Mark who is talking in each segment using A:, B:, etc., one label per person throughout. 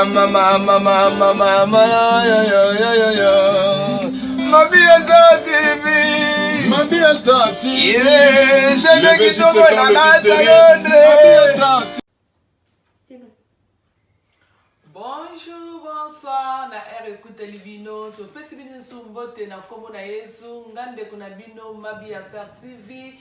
A: Mama, mama, mama, mama, yo, yo, yo, yo, yo. Mabia Star TV.
B: Mabia Star TV.
A: Yeah, chaîne kitoko na kati ya Londres.
B: Mabia Star TV.
C: C'est bon.
D: Bonjour, bonsoir na heure ekuteli bino topesi bino lisusu mbote na nkombo na Yesu nga ndeko na bino Mabi ya Star TV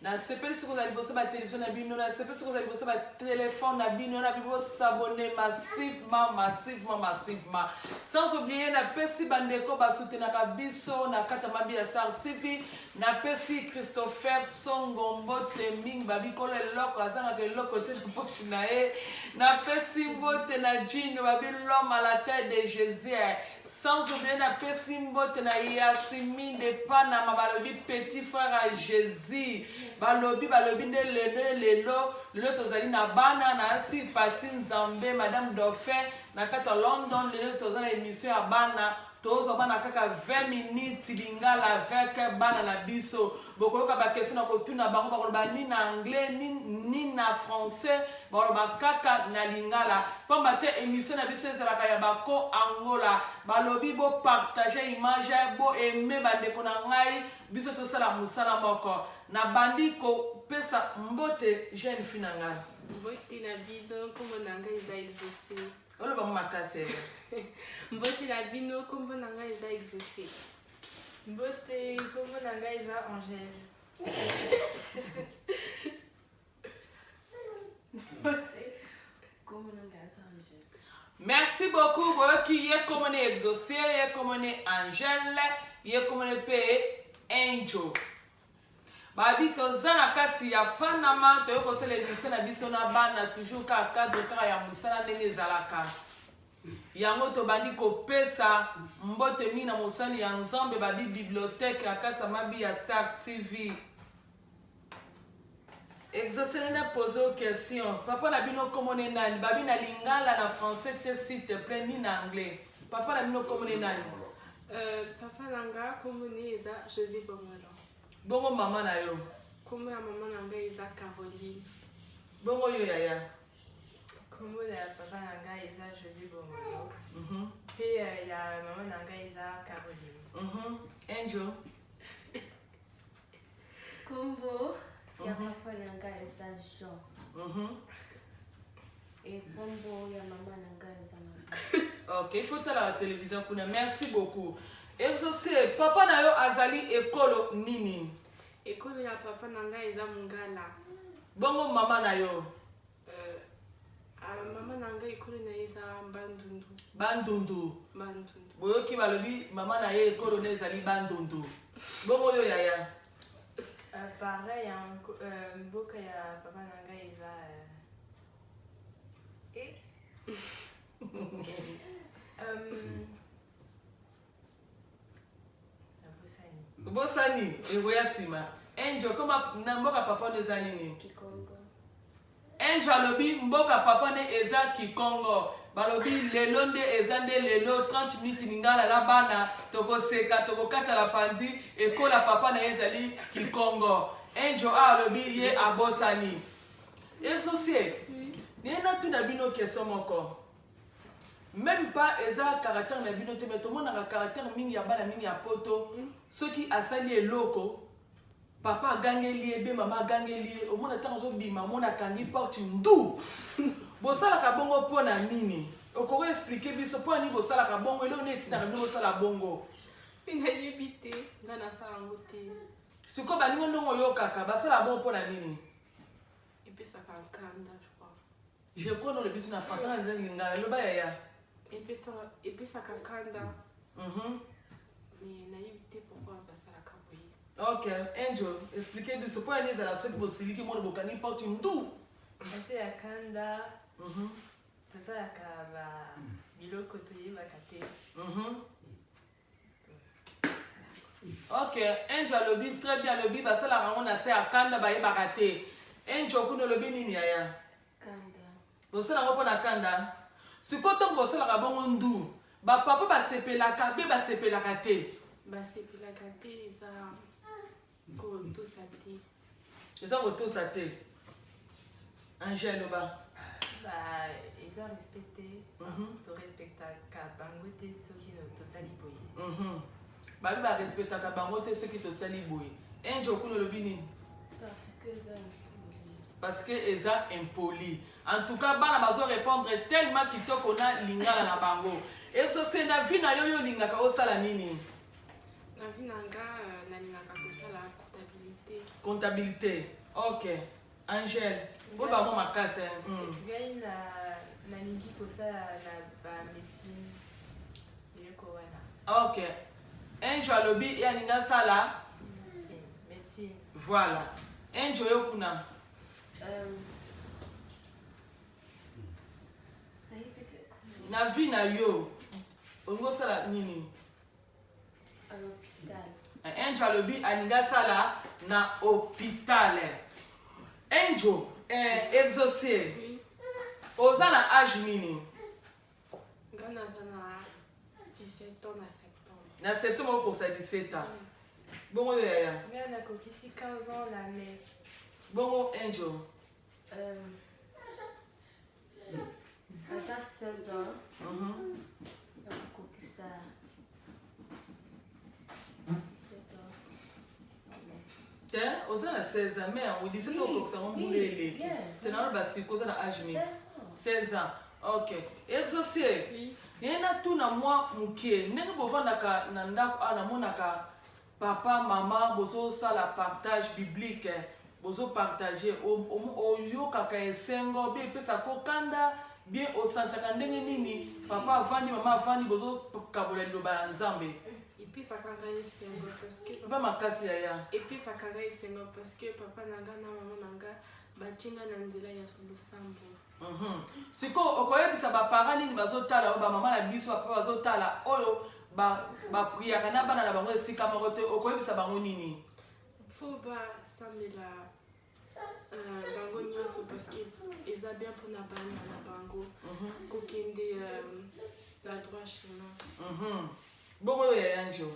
D: nasepeli soki kozala liboso ba television na bino nasepeli soki kozala liboso ba telefone na bino na bino bosabone massivement massivement massivement sans oublier napesi bandeko basutenaka biso na kati ya Mabi ya Star TV napesi Christopher Songo mbote mingi babikolo eloko azangaka eloko te na poche na ye napesi mbote na Jino babi l'homme à la taille de Jésus sans oublier napesi mbote na Yasmine de Panama balobi petit frère à Jésus balobi balobi nde lelo lelo lelo tozali na bana na asi pati Nzambe madame Dauphin na kati ya London lelo toza na émission ya bana tozwa bana kaka 20 minutes lingala avec bana na biso bokoyoka baquestion na kotuna bango bakoloba ni na anglais ni, ni na français bakoloba kaka na lingala pamba te émission na biso ezalaka ya bako angola balobi bopartage image boaime bandeko na ngai biso tosala mosala moko nabandi kopesa mbote jeune fille na ngai
E: Mbote na bino, nkombo na ngai eza Exaucé.
D: oloba ngo makasi
E: Mbote na bino, nkombo na ngai eza Exaucé.
F: Mbote, nkombo na ngai eza Angèle.
C: Kombo na ngai eza Angèle.
D: Merci beaucoup boyoki ye komone Exaucé ye komone Angèle ye komone mpe Angel babi toza na kati ya Panama toyei kosala émission na biso na bana toujours kaka cadre kaka ya mosala ndenge ezalaka yango tobandi kopesa mbote mingi na mosali ya Nzambe babi bibliothèque na kati ya Mabi ya Star TV. Exaucé na pose yo question papa na bino kombo ne nani babi na lingala na français te s'il te plaît ni na anglais papa na bino kombo ne nani
E: Papa na nga nkombo ne eza José Bomolo.
D: Bongo mama na yo?
E: Nkombo ya mama na ngai eza Caroline.
D: Bongo yo yaya?
F: Nkombo ya papa na ngai eza José Bomolo. Mpe ya mama na ngai eza Caroline.
D: Angel?
C: Kombo ya papa na ngai eza Jean. Et kombo ya mama na ngai eza Marie.
D: Ok, il faut tala la télévision kuna. Merci beaucoup. Exaucé, papa na yo azali ekolo nini?
E: Ekolo ya papa na ngai eza Mongala.
D: Bongo mama na yo?
E: Mama na ngai ekolo na ye eza Bandundu.
D: Bandundu.
E: Bandundu.
D: Boyoki balobi mama na ye ekolo na ezali Bandundu. Bongo yo yaya?
F: Pareil, hein, mboka ya papa na ngai eza nabosani.
D: Bosani ekoya nsima. Angel, koma na mboka papa no eza nini?
C: Kikongo.
D: Angel alobi mboka papa nde eza Kikongo. Balobi lelo nde eza nde lelo 30 minutes lingala la bana tokoseka tokokata la panzi ekola papa na ye ezali Kikongo. Angel a alobi ye abosani. Exaucé, naye natuna bino question moko. Même pas eza caractère na bino te mais tomonaka caractère mingi ya bana mingi ya poto soki asali eloko papa agangeli ye be mama agangeli ye omona ntango azobima omona akangi porte ndu bosalaka bongo mpo na nini okoki explike biso mpo na nini bosalaka bongo eloko nini etindaka bino bosala bongo
E: Mpe nayebi te, ngai nasala yango te.
D: Sikoyo baninga ndongo oyokaka basalaka bongo mpo na nini
E: Epesaka nkanda, je crois.
D: Je crois no lobi so na français na nzangi lingala loba yaya
E: Epesaka kanda. Mais nayebi te pourquoi basalaka boye.
D: Ok, Angel, explique biso mpo na nini ezala soki bosiliki mona bokangi porte ndu
F: Ese ya kanda tosalaka ba biloko toyebaka te.
D: Ok, Angel alobi très bien alobi basalaka yango na se ya kanda bayebaka te. Angel kuna olobi nini yaya?
C: Kanda.
D: Bosala yango mpo na kanda. Sikoyo ntango bosalaka bongo ndu bapapa basepelaka be basepelaka te.
E: Basepelaka te eza kotosa te.
D: Eza kotosa te. Angel loba.
F: Ba Eza respect te. Torespectaka bango te soki tosali boye.
D: Babi barespectaka bango te soki tosali boye. Angel, kuna olobi nini?
C: Parce que eza impoli.
D: Parce que eza impoli. En tout cas, bana bazo répondre tellement kitoko na lingala na bango. Exaucé, na vie na yo, yo olingaka osala nini?
E: Na vie na nga, nalingaka kosala comptabilité.
D: Comptabilité, ok. Angel, oyo bango makasi.
F: Ngai na nalingi kosala na bamédecine, biloko wana.
D: Ok, Angel alobi ye alingi asala
F: médecine, médecine.
D: Voilà. Angel, oyo kuna?
C: Nayebi te comment.
D: Na vie na yo, olingi osala nini?
C: À l'hôpital.
D: Angel alobi alingi asala na hôpital. Angel, Exaucé,
E: Oui.
D: oza na age nini?
E: Nga naza na 17 ans na septembre.
D: Na septembre okokisa 17 ans. Bongo yo, yaya?
F: Ngai nakokisi 15 ans na mai.
D: Bongo Angel?
C: Aza 16 ans. Nakokokisa 17 ans.
D: Te, oza na 16 ans, mais yango 17
C: Oui,
D: okokisa ngo mbula
C: oui,
D: eleki. Te, naloba siko oza na age nini?
C: 16 ans.
D: 16 ans, ok. Exaucé,
E: Oui.
D: naye natuna mwa moke. Ndenge bovandaka na ndako awa, namonaka papa, mama bozosala partage biblique, bozopartage. Oyokaka esengo bien, epesaka okanda bien, osantaka ndenge nini papa avandi, mama avandi, bozokabola liloba ya Nzambe?
E: Epesaka ngai esengo parce que
D: Ba makasi, yaya.
E: Epesaka ngai esengo parce que papa na nga na mama na nga batie nga na nzela ya losambo.
D: Sikoyo okoyebisa baparent nini bazotala oyo, bamama na biso, bapapa bazotala oyo, bapriaka na bana na bango esika moko te, okoyebisa bango nini?
E: Faut basambela bango nyonso parce que eza bien mpona bana na bango kokende na droit chemin.
D: Bongo oyo, yaya Njo?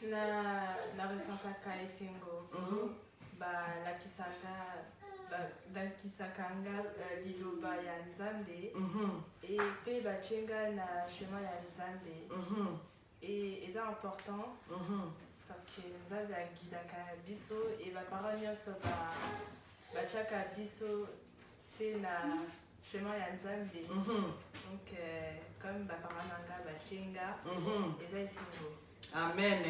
F: Na resentaka esengo. Balakisaka nga liloba ya Nzambe e mpe batie nga na chemin ya Nzambe. E eza important parce que Nzambe aguidaka biso e baparent nyonso batiaka biso te na chemin ya Nzambe. Donc comme baparent na nga batie nga, eza esengo.
D: Amen.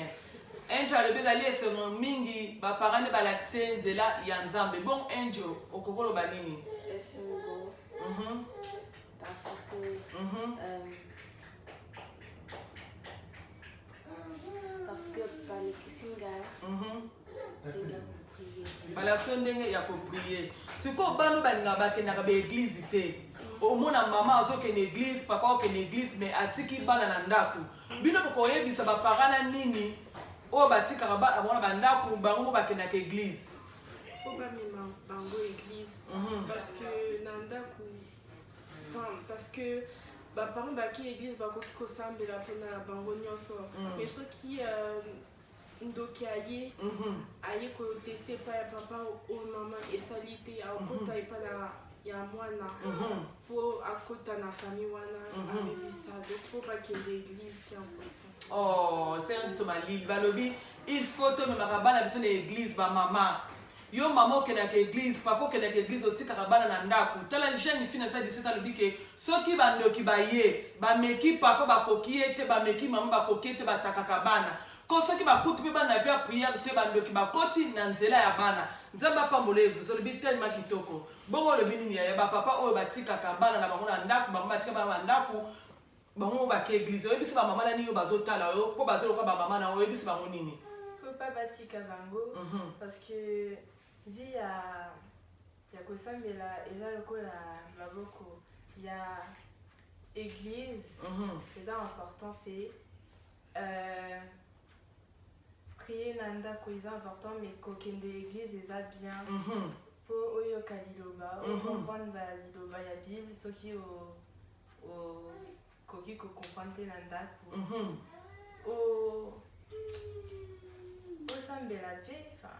D: Angel alobi ezali esengo mingi, baparent nde balakisi ye nzela ya Nzambe. Bon, Angel, okoki oloba nini?
C: Esengo parce que parce que balekisi nga ndenge ya koprier.
D: Balakisi yo ndenge ya koprier. Sikoyo bana oyo balingaka bakendaka baéglise te, omona mama azokende église, papa okende église, mais atiki bana na ndako, bino bokoyebisa baparent na nini oyo batikaka bana bango na bandako, bango mo bakendaka église?
E: Faut bamema bango église parce que na ndako, enfin, parce que baparent baki église, bakoki kosambela mpona bango nyonso, mais soki ndoki aye, aye kotester epai ya papa o mama, esali te, akota epai na ya mwana mpo akota na famille wana, abebisa. Donc faut bakende église, c'est important.
D: Oh, c'est nzito malili. Balobi il faut tomemaka bana biso na église. Bamama, yo mama okendaka église, papa okendaka église, otikaka bana na ndako. Tala jeune fille na biso ya 17, alobi ke soki bandoki baye, bameki papa, bakoki ye te, bameki mama, bakoki ye te, batakaka bana ko soki bakuti mpe bana na vie ya prière te, bandoki bakoti na nzela ya bana. Nzambe apambola ye. Lisusu olobi tellement kitoko. Bongo olobi nini, yaya? Bapapa oyo batikaka bana na bango na ndako, bango batika bana na ndako, bango bake église, oyebisi bamama na nini oyo bazotala oyo mpo bazoloka bamama na oyo, oyebisi bango nini?
F: Faut pas batika bango parce que vie ya kosambela eza lokola maboko ya église. Eza important mpe prier na ndako eza important, mais kokende église eza bien mpo oyoka liloba, ocomprendre baliloba ya Bible. Soki okoki kocomprendre te na ndako, osambela mpe, enfin.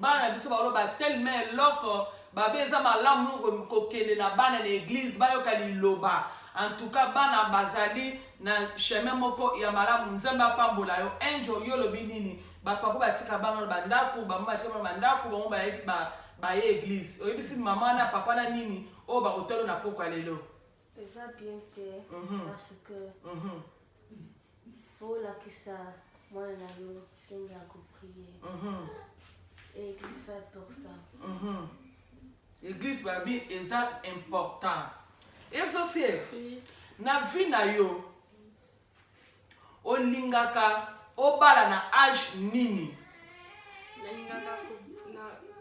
D: Bana na biso baloba tellement eloko. Babe eza malamu kokende na bana na eglise bayoka liloba. En tout cas bana bazali na chemin moko ya malamu. Nzambe apambola yo. Angel, yo olobi nini? Ba papa batika bana na bandako, ba mama batika bana na bandako, bango baye ba baye eglise. Oyebisi mama na papa na nini oyo bakotalo na pokwa lelo?
C: Eza bien te parce que faut olakisa mwana na yo ndenge ya ko prier. Et église eza important.
D: Église babi eza important. Exaucé, na vie na yo olingaka obala na age nini?
E: Nalingaka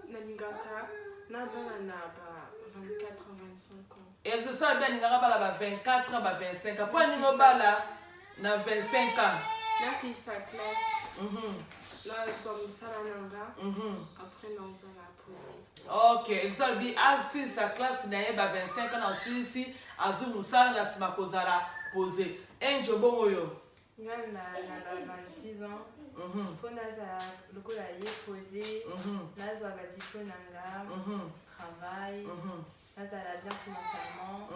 E: nalingaka nabala na ba 24 25 ans.
D: Exaucé abi alingaka bala ba 24 ans ba 25 ans. Po alingi obala na 25 ans.
E: Nasilisa classe. Nazwa mosala na nga. Après nazala posé.
D: Ok, Exaucé alobi asilisa classe na ye ba 25 ans na osilisi azwi mosala na nsima kozala posé. Angel, bongo yo?
F: Nga na ba 26 ans. Mpo nazala lokola ye posé, nazwa ba diplôme na nga, travail, nazala bien financièrement.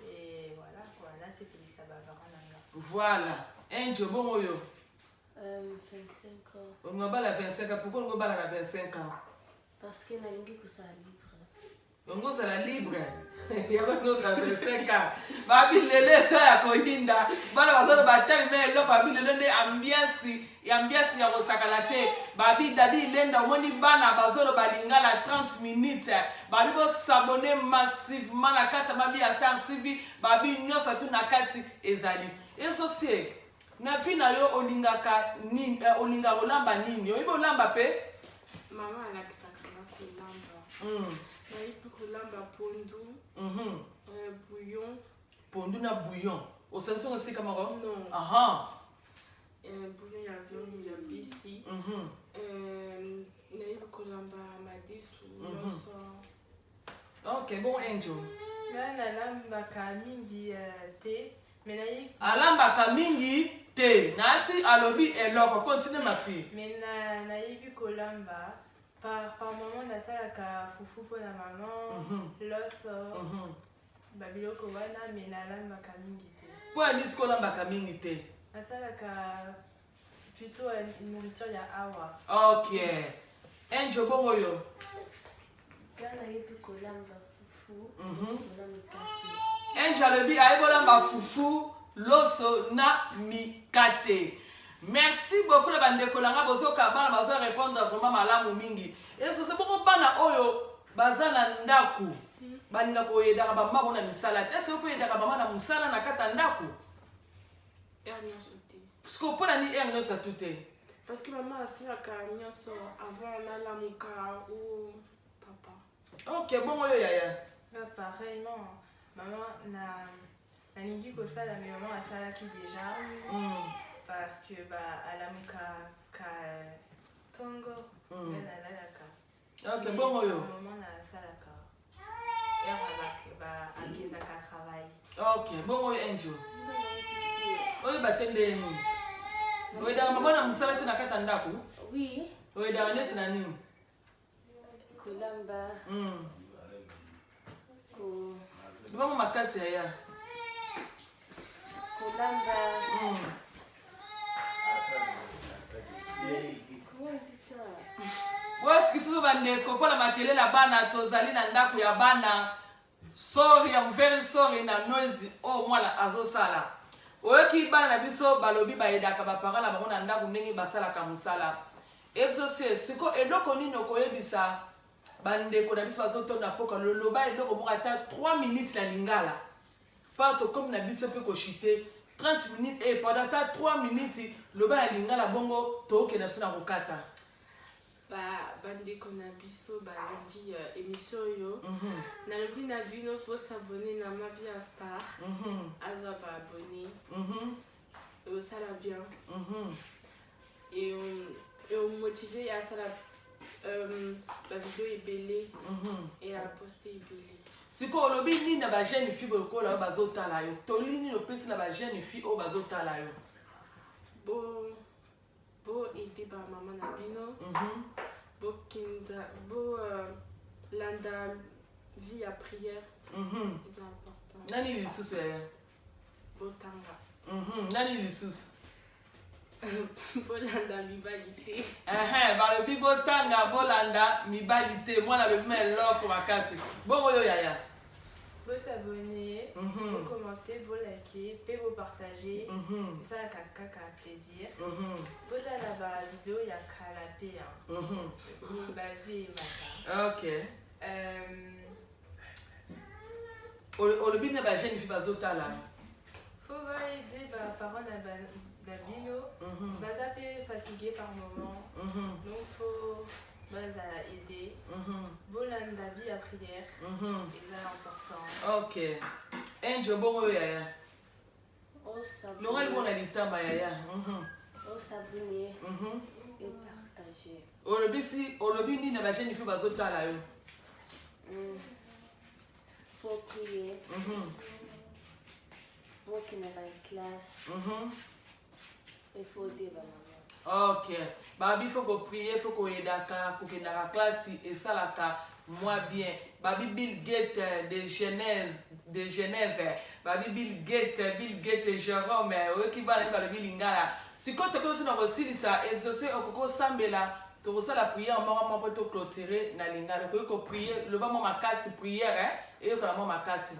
F: Et voilà quoi, nasepelisa ba parents na nga.
D: Voilà. Angel, bongo yo?
C: 25 ans.
D: Olingi obala 25 ans, pourquoi olingi obala na 25 ans?
C: Parce que nalingi kozala libre.
D: Olingi ozala libre. Yango olingi ozala 25 ans. Babi lelo eza ya koyinda. Bana bazoloba tali me eloko babi lelo nde ambiance, ambiance ya kosakana te. Babi Dadi Ilenda omoni bana bazoloba lingala 30 minutes. Babi bo s'abonner massivement na kati ya Mabi ya Star TV. Babi nyonso tu na kati ezali. Exaucé, na vie na yo olingaka nini, olingaka kolamba nini? Oyebi olamba pe?
E: Mama alakisaka nga kolamba. Nayebi kolamba pondu, bouillon.
D: Pondu na bouillon. Osangisi yango esika moko?
E: Non.
D: Aha.
E: Bouillon ya viande ya mbisi. Nayebi kolamba madesu nyonso.
D: Ok, bon Angel.
F: Nga nalambaka mingi te, mais nayebi
D: Alambaka mingi te. Nasi alobi eloko. Continue ma fille.
F: Mais na nayebi kolamba par moment nasalaka fufu mpona mama, loso, babiloko wana, mais nalambaka mingi te.
D: Mpo ya nini olambaka mingi te?
F: Nasalaka plutôt nourriture ya awa.
D: Ok. Angel, bongo yo?
C: Nga nayebi kolamba fufu, loso na mikate.
D: Angel alobi ayebi olamba fufu, loso na mikate. Merci beaucoup na bandeko na nga bozoka bana bazo répondre vraiment malamu mingi. Exaucé, bongo bana oyo baza na ndako balinga koyedaka bamama bango na misala te, ese okoyedaka mama na mosala na kati ya ndako?
E: Heure nyonso te.
D: Parce que mpona ni heure nyonso atu te?
E: Parce que mama asalaka nyonso avant nalamuka ou papa.
D: Ok, bongo yo yaya?
F: Nga pareillement, mama na nalingi kosala mais mama asalaki déjà parce que ba alamuka ka ntongo, nga nalalaka.
D: Ok, bongo yo?
F: Mama na asalaka heure ba akendaka travail.
D: Ok, bongo yo Angel? Oyeba te nde nini oyedaka mama na mosala te na kati ya ndako?
C: Oui.
D: Oyedaka neti na nini?
C: Kolamba, ko
D: Bongo makasi yaya.
C: Kolamba. Comment on dit ça?
D: Bosikisi bandeko mpona makelele ya bana, tozali na ndako ya bana. Sorry, I'm very sorry na noise oyo mwana azosala. Oyoki bana na biso balobi bayedaka baparent na bango na ndako ndenge basalaka mosala. Exaucé, siko eloko nini okoyebisa bandeko na biso bazotonda mpoka? Loloba eloko moko ata 3 minutes na lingala mpa tokomi na biso mpe koshite 30 minutes e pendant ata 3 minutes loba na lingala, bongo tookende biso na kokata.
E: Bandeko na biso balandi émission oyo, nalobi na bino mpo s'abonner na Mabia Star, azwa ba abonné, osala bien et omotive asala ba vidéo ebele et aposte ebele.
D: Sikoyo olobi nini na ba jeune fille lokola oyo bazotala yo? Toli nini opesi na ba jeune fille oyo bazotala yo?
E: Bo aider bamama na bino, bokenda bo. Bolanda vie ya prière. Eza important.
D: Nani lisusu, yaya?
E: Botanga.
D: Nani lisusu?
E: Bolanda mibali te.
D: Ehe, balobi botanga, bolanda mibali te. Mwana alobi ma eloko makasi bongo oyo, yaya.
F: Bos'abonner, bocommenter, bolike mpe bopartager. Esalaka kaka plaisir. Botala bavideo ya kala mpe ya bavie emaka.
D: Olobi na bajeune fille bazotala.
F: Faut baaider baparent na bino. Baza mpe fatigué par moment, donc faut bazala aide. Bolanda vie ya prière, eza important.
D: Ok, Angel, bongo oyo, yaya? Longa libona litamba, yaya.
C: Os'abonner et partager.
D: Olobi si olobi nini na bajeune fille bazotala yo?
C: Faut prier, faut qu'il na classe et faut aider ba maman.
D: Ok, babi faut koprier, faut koyedaka, kokendaka klasi esalaka mwa bien. Babi Bill Gate de Genève, de Genève. Babi Bill Gate, Bill Gate Jérôme. Oyoki bana ye balobi lingala. Sikoyo tokoki biso na kosilisa exaucé. Okoki osambela, tokosala prière moko moko mpo toclôturer na lingala. Okoki koprier, loba mwa makasi prière eyokana mwa makasi.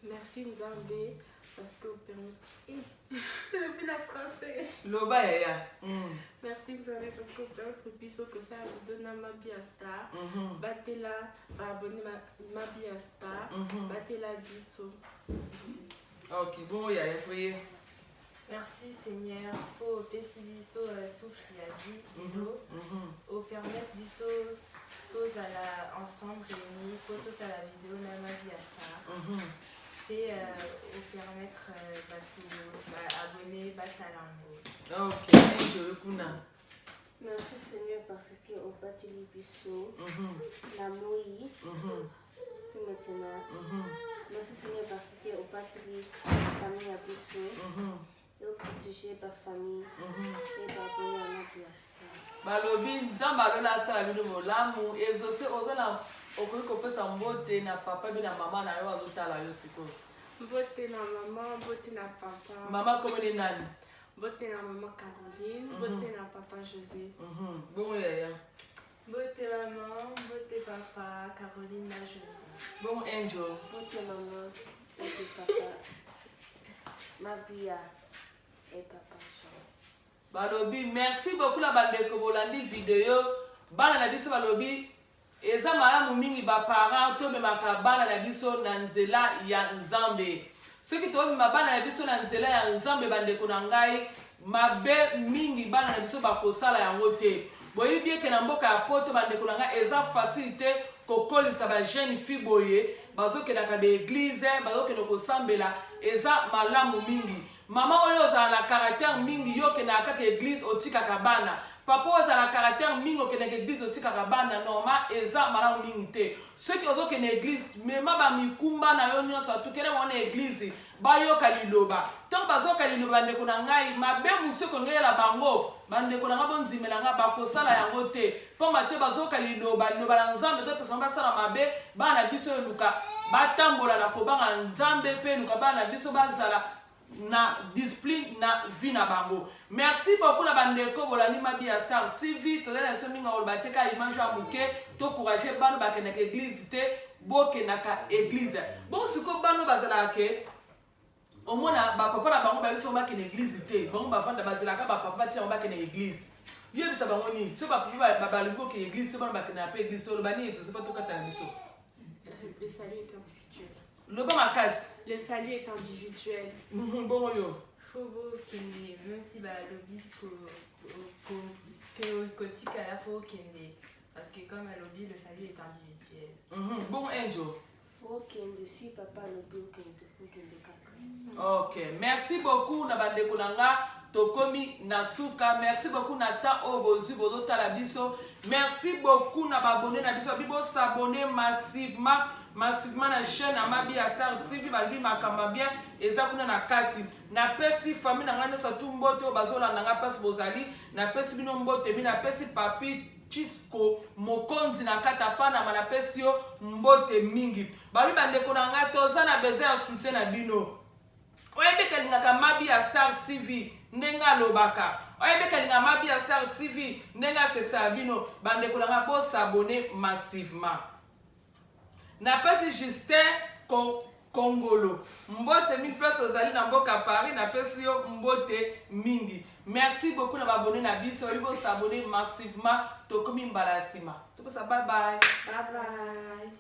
E: Merci Nzambe parce que vous permettez. Depuis la français.
D: Loba, yaya.
E: Merci Nzambe parce que vous permettez biso que ça vous donne ma vie star. Batela ba abonner ma vie star. Batela biso.
D: Ok, bon yaya, prier.
F: Merci Seigneur po opesi biso souffle ya vie lelo, opermettre biso tozala ensemble réunis po tosala video na Ma Vie ya Star, mpe opermettre bato baabonner batala yango.
D: Ok, Angel kuna?
C: Merci Seigneur parce que obateli biso na moi ti maintenant. Merci Seigneur parce que obateli famille ya biso et oprotéger ba famille et baabonner ya Ma Vie ya Star.
D: Balobi Nzambe alola asala bino bolamu. Exaucé, oza na okoki kopesa mbote na papa mpe na mama na yo azotala yo sikoyo.
E: Mbote na mama, mbote na papa.
D: Mama komoni nani?
E: Mbote na mama Caroline, mbote na papa José.
D: Bongo yaya?
F: Mbote mama, mbote papa, Caroline na José.
D: Bongo Angel?
C: Mbote mama, mbote papa, Mabia et papa Jean.
D: Balobi merci beaucoup na bandeko bolandi video. Bana na biso balobi eza malamu mingi. Baparent, tomemaka bana na biso na nzela ya Nzambe. Soki tomema bana na biso na nzela ya Nzambe, bandeko na ngai, mabe mingi bana na biso bakosala yango te. Boyebi eke na mboka ya Poto, bandeko na ngai, eza facile te kokolisa bajeune fille boye bazokendaka baeglise, bazokende kosambela. Eza malamu mingi. Mama oyo ozala na caractère mingi, yo okendaka kaka eglise, otikaka bana. Papa oyo ozala na caractère mingi, okendaka eglise, otikaka bana, normal eza malamu mingi te. Soki ozokende eglise, mema bamikumba na yo nyonso, atukende bango na eglise, bayoka liloba. Ntango bazoyoka liloba, bandeko na ngai, mabe mosu ekongelela bango, bandeko na ngai, bondimela ngai, bakosala yango te, pamba te bazoyoka liloba, liloba na Nzambe. To pesa bango basala mabe. Bana na biso eluka batambola na kobanga Nzambe, mpe eluka bana na biso bazala na discipline na vie na bango. Merci beaucoup na bandeko bolandi Mabi ya Star TV. Tozali na biso mingi koloba te, ka image ya moke. Tocourage bano bakendaka eglise te, bokendaka eglise. Bon, sikoyo bano bazalaka ke omona bapapa na bango bayebisa bango bakende eglise te, bango bavanda, bazelaka bapapa batia bango bakende eglise. Yoyebisa bango nini soki bapapa balobi bokende eglise te, bana bakendaka mpe eglise te? Oloba nini tozopa tokata na biso?
E: Le salut est individuel.
D: Loba makasi.
E: Le salut est individuel.
D: Bongo yo?
F: Faut bokende, même si balobi kotikala, faut okende parce que comme alobi, le salut est individuel.
D: Bongo Angel?
C: Faut kende si papa alobi okende, faut kende kaka.
D: Ok, merci beaucoup na bandeko na nga. Tokomi na suka. Merci beaucoup na temps oyo bozwi bozotala biso. Merci beaucoup na baabonné na biso. Babi bos'abonner massivement, massivement na chaîne ya Mabi ya Star TV. Balobi makambo ya bien eza kuna na kati. Napesi famille na ngai nyonso tu mbote oyo bazolanda ngai mpasi bozali. Napesi bino mbote mi. Napesi papi. Chisco Mokonzi na kati ya Panama, napesi yo mbote mingi. Balobi bandeko na ngai, toza na besoin ya soutien na bino. Oyebi kalingaka Mabi ya Star TV ndenge alobaka, oyebi kalinga Mabi ya Star TV ndenge asekisaka bino. Bandeko na ngai, bosabone massivement. Napesi Justin Kongolo mbote mingi, place ozali na mboka Paris, napesi yo mbote mingi. Merci beaucoup na babone na biso, oyebi bosabone massivement. Tokomi mbala ya nsima, topesa bye bye.
C: Bye bye.